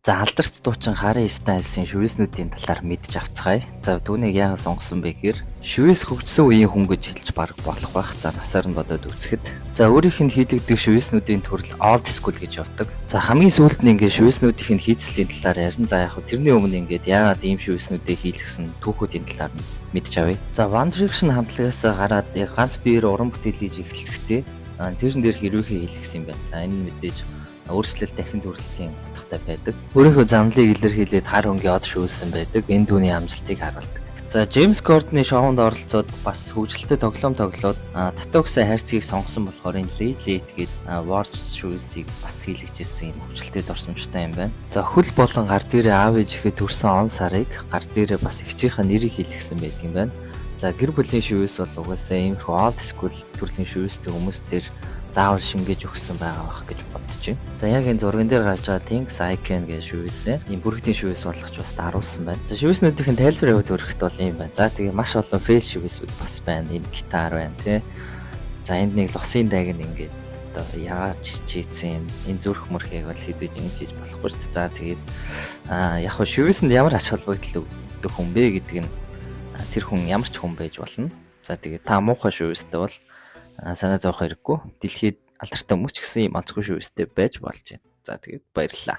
За, алдарт дуучин Harry Styles-ын шивээснүүдийн талаар мэдж авцгаая. За, түүнийг яагаад сонгосон бэ гэхээр шивээс хөгжсөн үеийн хүн гэж хэлж бараг болох байх. За, насаар нь бодоод үзэхэд. За, өөрийнх нь хийлэгдэх шивээснүүдийн төрөл old school гэж явдаг. За, хамгийн сүүлд нь ингээд шивээснүүдийн хийцлийн талаар ярина. За, яг хөө тэрний өмнө ингээд яагаад ийм шивээснүүдээ хийлгэсэн түүхүүдийн талаар нь мэдж авъя. За, One Direction хамтлагаас гараад яг ганц биеэр уран бүтээл хийж эхлэхдээ цээжин дээр хэрвээ хийлгэсэн юм байна. За, энэ нь мэдээж өөрчлөлт дахин төрөлтийн утгатай байдаг. Өөрийнхөө замналыг илэрхийлээд хар өнгийн од шүүлсэн байдаг. Энэ түүний амжилтыг харуулдаг. За, Джеймс Кордны шоунд оролцоод бас хөгжилтэй тоглоом тоглоод tattoo гэсэн хайрцгийг сонгосон болохоор энэ Late Late гээд World Shoes-ийг бас хийлгэжсэн юм хөгжилтэй дурсамжтай юм байна. За, хөл болон гар дээрээ аав ээжийнхээ төрсөн он сарыг, гар дээрээ бас эгчийнхээ нэрийг хийлгэсэн байдаг юм байна. За, гэр бүлийн шивээс бол угаасаа иймэрхүү old school төрлийн шивээстэй хүмүүс дээр заавал шингээж өгсөн байгаа байх гэж бодож байна. За, яг энэ зурган дээр гарч байгаа Things I Can гэж шивээсээ ийм бүрэгдийн шивээс болгож бас даруулсан байна. За, шивээснүүдийн тайлбарын хувьд өргөхт бол ийм байна. За, тэгээ маш олон fail шивээсүүд бас байна. Энэ гитар байна, тий. За, энд нэг лусын дайг нь ингээд одоо яаж чийдсэн энэ зүрх мөрхийг бол хизээж ингэж хийж болохгүй шүү дээ. За, тэгээд яг хөө шивээсэнд ямар ач холбогдол өгдөг хүн бэ гэдг нь тэр хүн ямар ч хүн байж болно. За, тэгээд та муухай шивээстэй бол санаа зовох хэрэггүй. Дэлхийд алдартай хүмүүс ч гэсэн ийм онцгой шивээстэй байж болж байна. За, тэгээд баярлалаа.